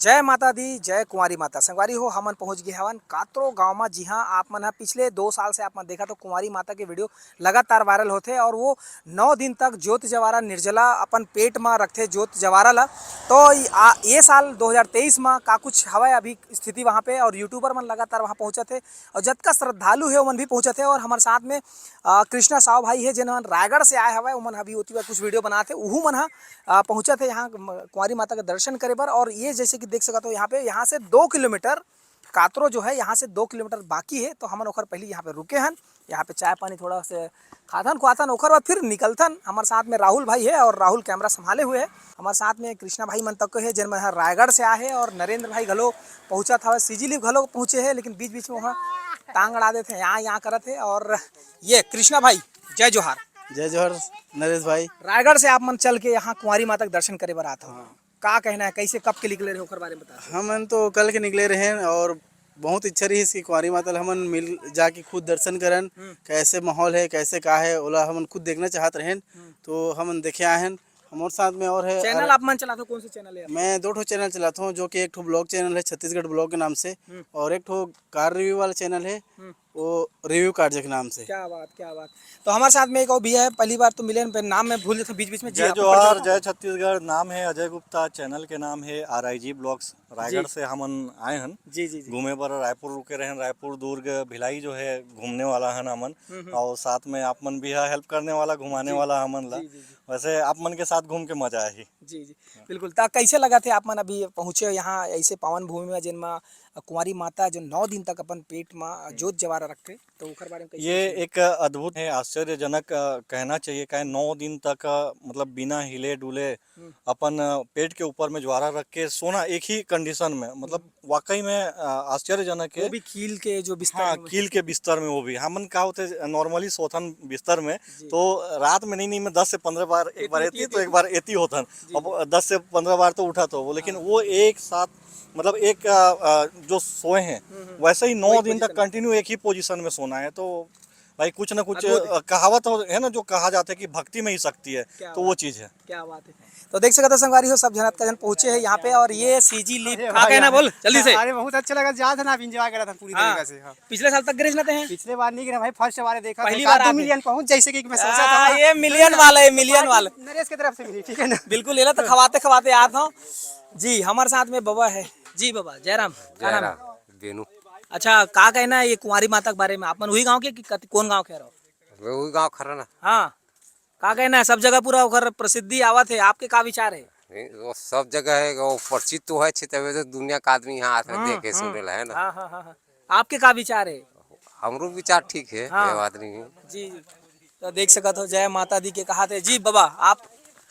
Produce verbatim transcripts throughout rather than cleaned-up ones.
जय माता दी, जय कुंवारी माता। संगवारी हो, हमन पहुंच गए हवन कातरो गांव म, जिहां आप मन ह पिछले दो साल से आप मन देखत हो, कुंवारी माता के वीडियो लगातार वायरल होथे और वो नौ दिन तक जोत जवारा निर्जला अपन पेट म रखथे जोत जवारा ला। तो इ-, आ, ये साल दो हज़ार तेईस म का कुछ हवय अभी स्थिति वहां पे, और यूट्यूबर मन लगातार वहां पहुंचत हे और जतका श्रद्धालु हे ओमन भी पहुंचत हे। और हमर साथ में अ, कृष्णा साव भाई हे, जेन मन रायगढ़ से आए हवय, ओमन अभी ओती बर कुछ वीडियो बनात हे, उहू मन ह, अ, पहुंचत हे यहाँ म-, कुंवारी माता के दर्शन करे बर। और ये जैसे कि देख सकत हो यहाँ पे, यहाँ से दो किलोमीटर कातरो जो है, यहाँ से दो किलोमीटर बाकी हे, तो हमन ओखर पहली यहाँ पे रुके हन, यहाँ पे चाय पानी थोड़ा से खाथन खुआथन, ओखर बाद फिर निकलथन। हमर साथ में राहुल भाई हे और राहुल कैमरा संभाले हुए हे। हमर साथ में कृष्णा भाई मन तक हे, जेन मन ह रायगढ़ से आए हे, और नरेंद्र भाई घलो पहुंचत हवय, सीजी लिप घलो पहुंचे हे, लेकिन बीच बीच में वहाँ टांग अड़ा देथे, यहाँ यहाँ करत हे। और ये कृष्णा भाई, जय जोहार। जय जोहार नरेश भाई। रायगढ़ से आप मन चल के यहाँ कुंवारी माता के दर्शन करे बर आत हो। हाँ। का कहना है, कैसे, कब के निकले रहे, ओकर बारे में बता दो। हमन तो कल के निकले रहेन और बहुत इच्छा रहिस कि कुंवारी माता ला हमन मिल जाके खुद दर्शन करन, हम्म। कैसे माहौल है, कैसे का है, ओला हमन खुद देखना चाहत रहेन। हम्म। तो हमन देखे आए हन। हमर साथ में और है चैनल अरे आप मन चलाते हो, कौन से चैनल है आपका? मैं दो ठो चैनल चलाता हूँ, जो कि एक ठो ब्लॉग चैनल है छत्तीसगढ़ ब्लॉग के नाम से, हम्म। और एक ठो कार रिव्यू वाला चैनल है, हम्म। वो रिव्यू कार्ड के नाम से। क्या बात, क्या बात। तो हमारे साथ में एक और भैया है, पहली बार तो मिले हैं, नाम मैं भूल जाता हूँ बीच बीच में। जी, जय आपको जोहार, परिचय जय छत्तीसगढ़। नाम है अजय गुप्ता, चैनल के नाम है आर आई जी ब्लॉग्स। रायगढ़ जी। से हमन आए हन जी, जी, जी। घूमे बर, रायपुर रुके रहन, रायपुर, दुर्ग, भिलाई जो है घूमने वाला हन हमन, हम्म, हम्म। और साथ में आप मन भी है हेल्प करने वाला, घुमाने जी। वाला हमन ला। जी, जी, जी। वैसे आप मन के साथ घूम के मजा आही। जी, जी। बिल्कुल। त कैसे लगा थे आप मन अभी पहुँचे यहाँ ऐसे पावन भूमि में, जिन म कुंवारी माता जो नौ दिन तक अपन पेट म हम्म। जोत जवारा रखते, तो ओकर बारे में कैसे ये सोचे? एक अद्भुत है, आश्चर्यजनक, अ, कहना चाहिए, काहे नौ दिन तक, अ, मतलब बिना हिले डुले हम्म। अपन, अ, पेट के ऊपर में ज्वारा रख के सोना एक ही कंडीशन में, मतलब हम्म। वाकई में, अ, आश्चर्यजनक वो है। भी कील के जो बिस्तर हाँ, में। कील के बिस्तर में वो भी। हमन का होते नॉर्मली सोथन बिस्तर में, जी। तो रात में नहीं, नहीं, मैं दस से पन्द्रह बार, एक बार एती एती, तो एक एती। बार एती होथन। जी, अब जी। दस से पन्द्रह बार तो उठा तो वो, लेकिन हाँ। वो एक साथ, मतलब एक, अ, अ, जो सोए हैं, हम्म, हम्म। वैसे ही नौ वही दिन तक position में। कंटिन्यू एक ही पोजीशन में सोना है। तो भाई कुछ ना कुछ, अद्भुत है। अ, कहावत हो, है ना, जो कहा जाता है कि भक्ति में ही शक्ति है, क्या तो वो बात। चीज़ है। क्या बात है। तो देख सकत हो संगवारी हो, सब झन अतका झन पहुँचे हैं यहाँ पे, और ये सीजी लिप अरे का भाई कहना यार। बोल जल्दी से। अरे बहुत अच्छा लगा, जात हन आप, एंजॉय करत हन पूरी हाँ। तरीका से, हाँ। पिछले साल तक गिरे ना ते हैं? पिछले बार नहीं गिरे भाई, फर्स्ट बार देखा पहली था, बार दो आते। मिलियन पहुँच जैसे कि मैं सोचा हाँ, था। ये मिलियन वाला है, मिलियन वाला। नरेश की तरफ से मिली, ठीक है ना? बिल्कुल, ये ला तो खवाते खवाते आत हूँ। जी, हमारे साथ में बाबा है। जी बाबा, जयराम। का नाम है? जयराम, बेनू। अच्छा, का कहना है ये कुंवारी माता के बारे में? आप मन वही गाँव के कि कति-, कौन गाँव के रहो? मैं वही गाँव खरा ना। हाँ, का कहना है, सब जगह पूरा ओकर प्रसिद्धि आवत है, आपके का विचार है? नहीं, वो सब जगह है, वो परिचित तो है छे, तबे तो दुनिया का आदमी यहाँ आथे, हाँ, देखे, हाँ। सुने ला, है ना? हाँ, हाँ, हाँ, हाँ। आपके का विचार है? हमरो विचार ठीक है, हाँ। ये बात नहीं है। जी, जी। तो देख सकत हो, जय माता दी के कहा थे। जी बाबा, आप,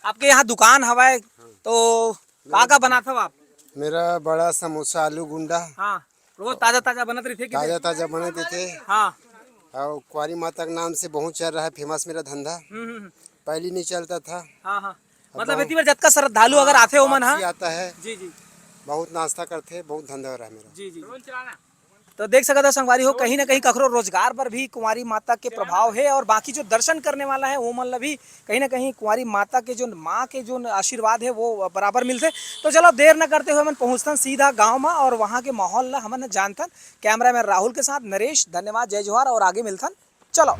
आपके यहाँ दुकान हवाए, तो का का बनात हव आप? मेरा बड़ा समोसा, आलू गुंडा। हाँ, रोज ताजा ताजा बनत रहिथे कि ताजा ताजा बनत रहिथे। हाँ। और कुंवारी माता के नाम से बहुत चल रहा है, फेमस मेरा धंधा। हम्म, हम्म, हम्म। पहले नहीं चलता था। हाँ, हाँ। अब मतलब बहुत इतनी बार जतका श्रद्धालु अगर आथे ओमन, वापसी हाँ? आता है। जी, जी। बहुत नाश्ता करते हैं, बहुत धंधा हो रहा है मेरा। जी, जी। तो देख सकत हो संगवारी हो, कहीं ना कहीं ककरो रोजगार पर भी कुंवारी माता के प्रभाव है और बाकी जो दर्शन करने वाला है, वो मन ला भी कहीं ना कहीं कुंवारी माता के जो, माँ के जो आशीर्वाद है, वो बराबर मिलथे। तो चलो, देर न करते हुए हमन पहुँचथन सीधा गाँव में और वहाँ के माहौल ला हमन जानथन। कैमरामैन राहुल के साथ नरेश, धन्यवाद, जय जोहार और आगे मिलथन। चलो।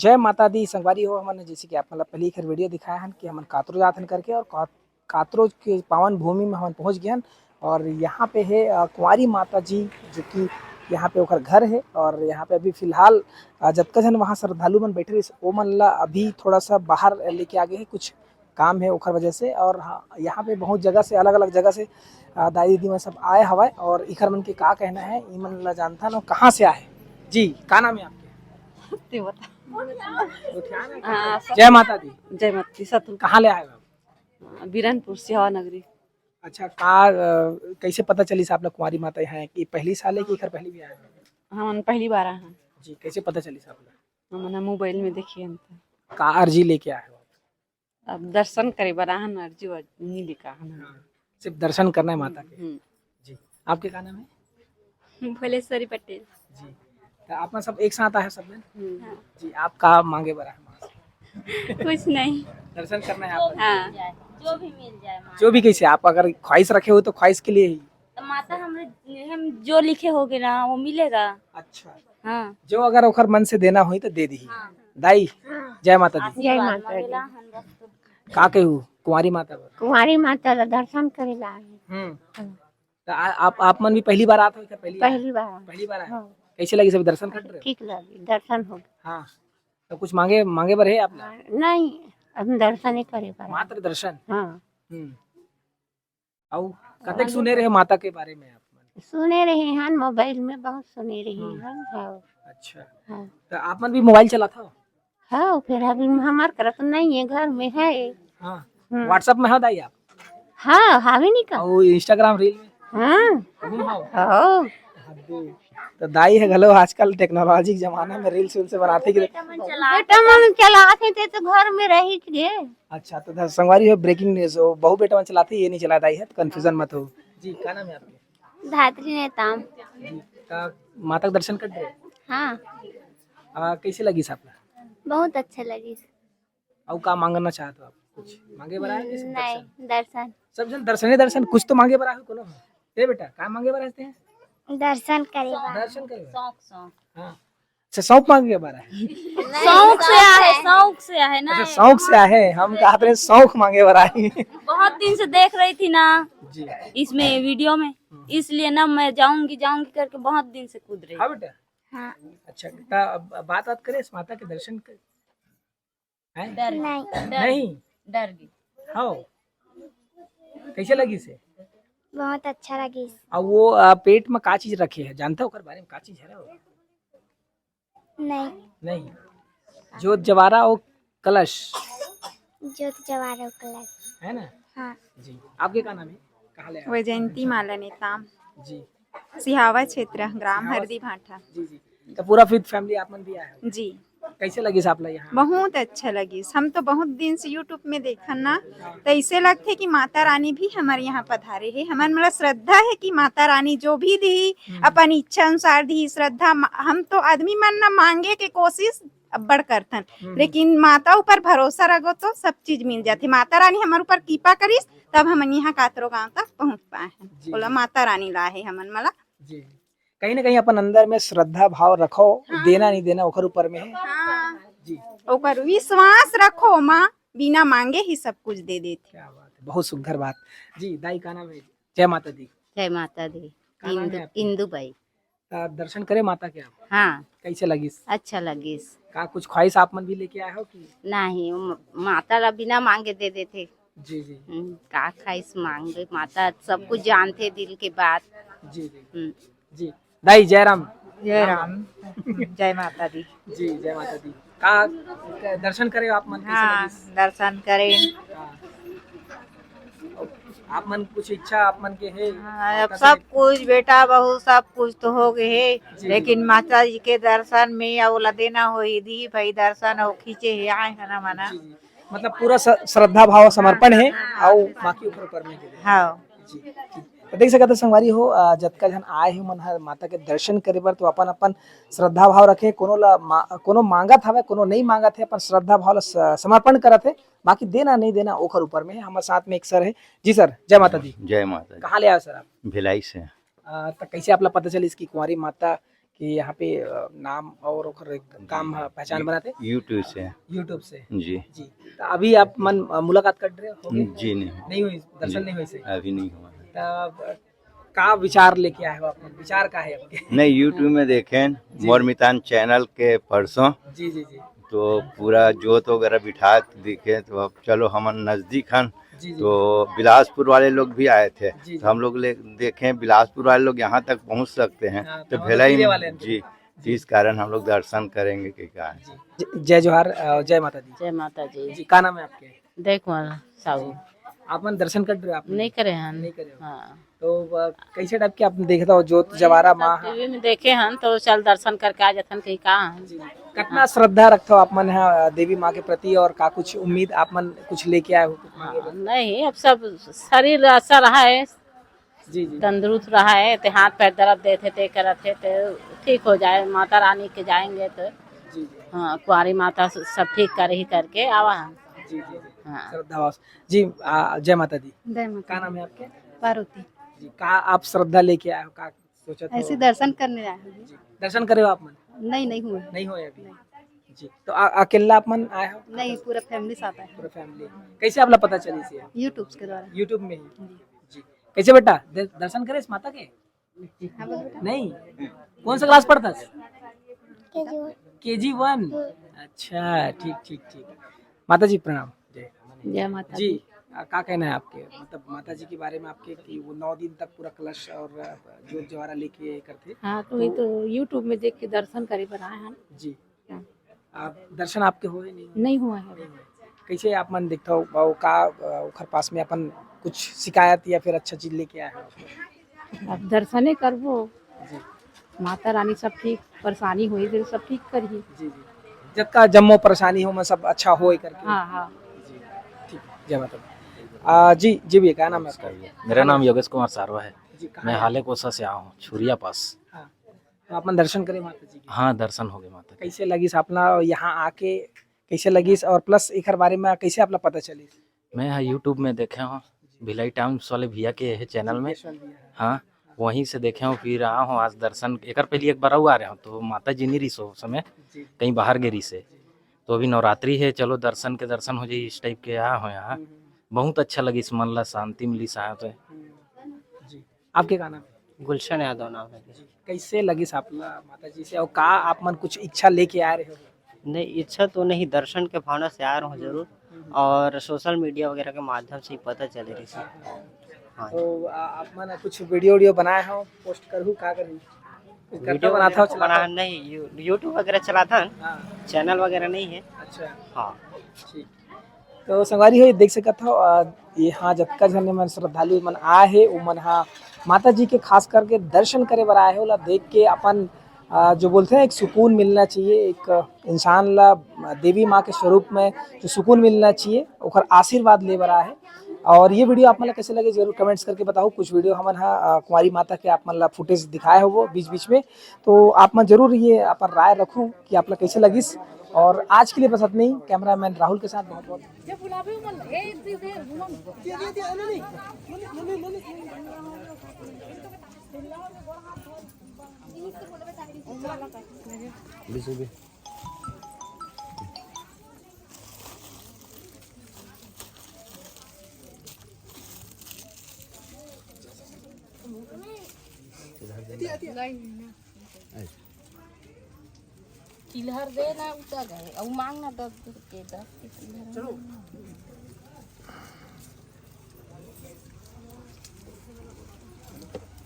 जय माता दी संगवारी हो। हमन जैसे कि आप मन ला पहली एकर वीडियो दिखाए हन कि हमन कातरो जात हन करके, और का-, कातरो के पावन भूमि में हमन पहुंच गए हन। और यहाँ पे है, अ, कुंवारी माता जी, जो कि यहाँ पे ओकर घर है। और यहाँ पे अभी फिलहाल, अ, जतका झन वहाँ श्रद्धालु मन बैठे रहिस, ओ मन ला अभी थोड़ा सा बाहर लेके आ गए हैं, कुछ काम है ओकर वजह से। और हाँ, यहाँ पे बहुत जगह से, अलग-अलग जगह से, अ, दाई दीदी मन सब आए हवय, और इखर मन के का कहना है, ई मन ला जानथन। और कहाँ से आए जी, का नाम है आपके? ते बता। हाँ, जय माता दी। जय माता दी, सतु। कहाँ ले आए हो आप? बिरनपुर, सिहावा नगरी। अच्छा, का, अ, कैसे पता चलिस आप लोग कुंवारी माता यहाँ है? कि पहली साल है कि एकर पहले भी आए हो? हमन पहली बार आए हन। जी, कैसे पता चलिस आप लोग? हमन मोबाइल में देखिए हन त। का अर्जी लेके आए हो? अब दर्शन करे बर आए हन, अर्जी वर्जी नहीं लेके आए हन। हाँ, सिर्फ दर्शन करना है माता के। हम्म। जी, आपके का नाम है? भुवनेश्वरी पटेल। जी, तो आप मन सब एक साथ आए हो सब जन? हम्म। जी, आप का मांगे बर आए हो माँ से? कुछ नहीं। दर्शन करना है आप? हाँ। जो भी मिल जाए माँ। जो भी कैसे, आप अगर ख्वाहिश रखे हो तो ख्वाहिश के लिए ही। तो माता हमरे, हम जो लिखे होगे ना, वो मिलेगा। अच्छा। हाँ। जो अगर ओकर मन से देना होई तो दे दी। हाँ। दाई, जय माता दी। जय माता दी। का कहू कुंवारी माता बर? कुंवारी माता ला दर्शन करे ला आए। हम्म। हाँ। तो आ-, आप, आप मन भी पहली बार आत हो क्या? पहली बार? पहली बार। पहली बार आए? हाँ। कैसे लगी सब दर्शन कर रहे हो? ठीक लगी, दर्शन हो गया। हाँ। तो कुछ मांगे, मांगे बर है आप ला? हाँ, नहीं, हम दर्शन ही करे बर। मात्र दर्शन? हाँ। हम्म। अउ कतेक सुने रहे माता के बारे में आप मन? सुने रहे हन, मोबाइल में बहुत सुने रहे हम्म। हन, हाँ। अच्छा। हाँ। तो आप मन भी मोबाइल चलात हो? हाँ, फिर अभी हमार करत नहीं है, घर में है। हाँ। हम्म। WhatsApp में हो दाई आप? हाँ, हावे नहीं का? अउ Instagram reel में? हाँ। तुम हो? हाँ। तो दाई है घलो आजकल technology के जमाना में reels वील्स बनाते कि बेटा मन चलाते बेटा मन चलाते थे तो घर में रही थे। अच्छा, तो ध-, संगवारी हो, breaking news हो, बहू बेटा मन चलाते, ये नहीं चला दाई है, तो confusion मत हो। जी, का नाम है आपके? धात्री नेताम। जी, का माता के दर्शन कर रहे? हाँ। आ, कैसे लगिस आप ला? बहुत अच्छा लगिस। अउ का मांगना चाहत हो आप? कुछ मांगे बर आए कि सिर्फ नहीं, दर्शन? दर्शन। सब जन दर्शने दर्शन, कुछ तो मांगे बर आए हो कोनो? ए बेटा, का मांगे बर आए थे? दर्शन करे बर। दर्शन करे बर? शौक, शौक। हाँ। अच्छा, शौक मांगे बर आए? शौक से आए, शौक से आए ना। अच्छा, शौक से आए, हम कहत रहे शौक मांगे बर आए। बहुत दिन से देख रही थी ना जी। इसमें वीडियो में, हम्म। इसलिए ना मैं जाऊंगी, जाऊंगी करके बहुत दिन से कूद रही। हाँ बेटा। हाँ। अच्छा, त अब बात, बात करे इस माता के दर्शन कर, हैं? डर नहीं। डर नहीं? डर गई। हाँ। कैसे लगिस? बहुत अच्छा लगिस। अब वो, आ, पेट में का चीज रखे है, जानता हो ओकर बारे में, का चीज है वो? नहीं। नहीं। जोत जवारा और कलश। जोत जवारा और कलश। है ना? हाँ। जी। आपके का नाम है? कहाँ ले आए? वैजयंती माला नेताम। जी। सिहावा क्षेत्र, ग्राम सिहावा हरदी भाठा। जी, जी। तो पूरा with family आप मन भी आए हो? जी। कैसे लगिस आप ला यहाँ? बहुत अच्छा लगिस। हम तो बहुत दिन से YouTube में देखन ना, तो ऐसे लगथे कि माता रानी भी हमारे यहाँ पधारे है। हमारे मतलब श्रद्धा है कि माता रानी जो भी दी, हम्म। अपन इच्छा अनुसार दी, श्रद्धा मा-, हम तो आदमी मन ना मांगे के कोशिश अब्बड़ करथन, हम्म। लेकिन माता ऊपर भरोसा रखो तो सब चीज मिल जाथे। माता रानी हमारे ऊपर कृपा करिस, तब हमन यहाँ कातरो गांव तक पहुँच पाए हैं। जी, बोला जी। माता रानी ला है हमन मला। जी। कहीं ना कहीं अपन अंदर में श्रद्धा भाव रखो, हाँ। देना नहीं देना ओकर ऊपर में है। हाँ। जी। ओकर विश्वास रखो, माँ बिना मांगे ही सब कुछ दे देथे। क्या बात है, बहुत सुंदर बात। जी, दाई का नाम है? जय माता दी। जय माता दी। का नाम इंदु, है आपके? इंदु बाई। आ, दर्शन करे माता के आप? हाँ। कैसे लगिस? अच्छा लगिस। का कुछ ख्वाहिश आप मन भी लेके आए हो कि? नहीं, म-, माता ला बिना मांगे दे देथे। जी, जी। हम्म, का ख्वाहिश मांगे, माता सब कुछ जानथे दिल के बात। जी, जी। हम्म। जी। दाई, जय राम। जय राम। जय माता दी। जी, जय माता दी। का दर्शन करे आप मन, कैसे हाँ, लगिस? दर्शन करे। हाँ। आप मन कुछ इच्छा आप मन के है? हाँ, अब माता सब से? कुछ बेटा बहू सब कुछ तो हो गए है, जी। लेकिन माता जी के दर्शन में अउ ला देना होही दी भाई, दर्शन अउ खींचे है, आए है ना मना। जी, जी। मतलब पूरा स-, श्रद्धा भाव समर्पण है, हाँ। अउ बाकी ऊपर ऊपर में के दे। हाँ। जी, जी। तो देख सकत हो संगवारी हो, अ, जतका झन आए हे मन ह माता के दर्शन करे बर, तो अपन अपन श्रद्धा भाव रखे, कोनो ला मा-, कोनो मांगत हवय, कोनो नहीं मांगत हे, अपन श्रद्धा भाव ला स-, समर्पण करत हे। बाकी देना नहीं देना ओखर ऊपर में है। हमारे साथ में एक सर है। जी सर, जय माता दी। जय माता दी। कहाँ ले आए सर आप? भिलाई से। अ, तो कैसे आप ला पता चलिस कि कुंवारी माता यहाँ पे, अ, नाम और ओकर एक काम ह, पहचान बनाते? YouTube से। YouTube से? जी। जी। तो अभी आप मन, अ, मुलाकात कर रहे हो? जी, नहीं। नहीं हुई, दर्शन जी। नहीं हुई से? अभी नहीं हुआ है। तब का विचार लेके आए हो आप? विचार का है आपके? नहीं, YouTube में देखें, जी, मोर जी। मितान channel के परसों। जी, जी, जी। तो पूरा जोत वगैरह बिठा दिखे, तो अब चलो, हमन नजदीक हन, जी, जी। तो बिलासपुर वाले लोग भी आए थे, जी, तो जी। हम लोग ले, देखें, बिलासपुर वाले लोग यहाँ तक पहुँच सकते हैं, हाँ, तो तो हम लोग भिलाई पीले में, वाले हैं। जी, जी। इस कारण हम लोग दर्शन करेंगे कि क्या है। जी। ज-, जय जोहार, अ, जय माता दी। जय माता जी। जी, का नाम है आपके? जय कुमार साहू। आप मन दर्शन कर रहे हो आप? नहीं करे हन। नहीं करे हो? हाँ। तो, अ, कैसे type के आप देखता हो जोत जवारा माँ? टीवी में देखे हन तो चल दर्शन करके आ जाथन कहीं का हन। जी। कितना श्रद्धा रखता हो आप मन ह देवी माँ के प्रति और का कुछ उम्मीद आप मन कुछ लेके आए हो कुछ मांगे हाँ, बर? नहीं, अब सब शरीर ऐसा रहा है, जी, जी। तंदुरुस्त रहा है, ते हाथ पैर दर्द देथे, ते करत हे, ते ठीक हो जाए, माता रानी के जाएंगे तो। जी, जी। हाँ, कुंवारी माता स-, सब ठीक करही करके आवा हम। जी, जी, जी। हाँ। श्रद्धा भाव से। जी, आ, जय माता दी। जय माता का दी। नाम है आपके? पार्वती। जी, का आप श्रद्धा लेके आए हो, का सोचत हो? ऐसे दर्शन करने आए हैं। जी। दर्शन करे हो आप मन? नहीं, नहीं हुए। नहीं हुए अभी? नहीं। जी। तो आ, अकेला आप मन आए हो? नहीं, पूरा family साथ आए हैं। पूरा family। कैसे आपला पता चलिस ये? YouTube के द्वारा। YouTube में ही? जी। जी। कैसे बेटा, दे-, दर्शन करेस माता के? हाँ, बोलो बेटा। नहीं। कौन सा class पढ़थस? KG one। KG one? अच्छा, ठीक, ठीक, ठीक। माता जी प्रणाम। जय। जय माता जी, दी। आ, का कहना है आपके? मतलब माता जी के बारे में आपके कि वो नौ दिन तक पूरा कलश और, अ, जोत जवारा लेके करथे। हाँ, तो वही तो तो YouTube में देख के दर्शन करे बर आए हन। जी। हाँ। आप दर्शन आपके हुए नहीं? नहीं हुआ है। नहीं हुए। कैसे आप मन देखता हो, वो का, अ, ओखर पास में अपन कुछ शिकायत या फिर अच्छा चीज लेके आए हो? अब दर्शने करबो। जी। माता रानी सब ठीक, परेशानी होई, फिर सब ठीक करही। जी, जी। जतका जम्मो परेशानी हो, मैं सब अच्छा होए करके। हाँ, हाँ। जी, ठीक। जय माता दी। आ, जी, जी भैया, क्या नाम है आपका? नमस्कार भैया, मेरा नाम योगेश कुमार सारवा है। जी, कहाँ मैं है? हाले कोसा से आया हूँ, छुरिया पास। हाँ। तो आप मन दर्शन करे माता जी के? हाँ, दर्शन हो गए माता के। कैसे लगिस आपला यहाँ आके, कैसे लगिस और plus एकर बारे में कैसे आपला पता चलिस? मैं यहाँ YouTube में देखे हूँ, भिलाई Times वाले भैया के है channel में। यशवंत भैया। हाँ, वहीं से देखे हूँ, फिर आया हूँ आज दर्शन। एकर पहले एक बार और आ रहे हूँ, तो माता जी नहीं रही सो समय, जी। कहीं बाहर गे रही से। जी। तो अभी नवरात्रि है, चलो दर्शन के दर्शन हो जाए, इस type के आया हूँ यहाँ। हम्म, हम्म। बहुत अच्छा लगिस, मन ला शांति मिलिस यहाँ पे। हम्म। जी। आपके का नाम है? गुलशन यादव नाम है। जी। कैसे लगिस आपला माता जी से और का आप मन कुछ इच्छा लेके आ रहे हो? नहीं, इच्छा तो नहीं, दर्शन के भावना से आ रहा हूँ जरूर। हम्म। और social media वगैरह के माध्यम से ही पता चले रही। हाँ। तो, आ, आप मन कुछ video वीडियो बनाए हो, post करहू, का करहू? कुछ video करता बनाता वगैरह हो, तो चलाता बना हो? नहीं, यू-, YouTube वगैरह चलाता है, हाँ। Channel वगैरह नहीं है। अच्छा। हाँ। ठीक। तो संगवारी हो, ये देख सकत हो, अ, यहाँ जतका झन मन श्रद्धालु मन आए हे, उमन हा माता जी के खास करके दर्शन करे बर आए हे, ओला देख के अपन, अ, जो बोलते हैं, एक सुकून मिलना चाहिए, एक इंसान ला देवी माँ के स्वरूप में जो सुकून मिलना चाहिए, ओकर आशीर्वाद ले बर आए हे। और ये video आप मन ला कैसे लगे, जरूर comments करके बताओ। कुछ video हमन हा, अ, कुंवारी माता के आप मन ला footage दिखाए हो वो बीच बीच में, तो आप मन जरूर ये अपन राय रखू कि आप ला कैसे लगिस। और आज के लिए बस इतना ही। Cameraman राहुल के साथ बहुत बहुत किलहर दे ना, उतर गए। अब मांग ना दस के, दस के किलहर।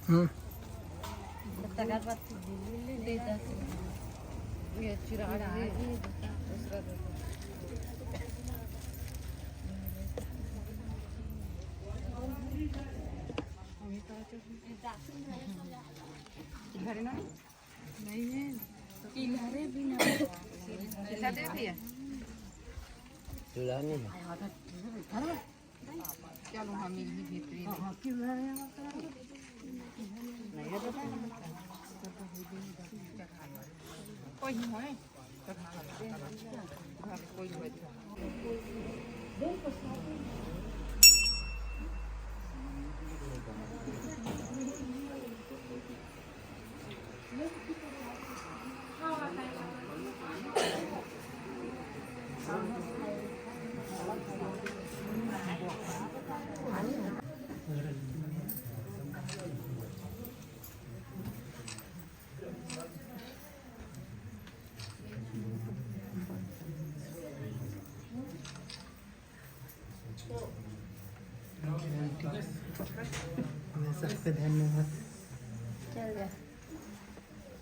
हम्म। दे दस। ये चिराग है। दूसरा दे दो। घर ना? नहीं है। किनारे भी ना। ऐसा दे दिया। चूल्हा नहीं है। चलो, हम इन्हीं भीतरी में। कोई नहीं है। सबके धन्यवाद।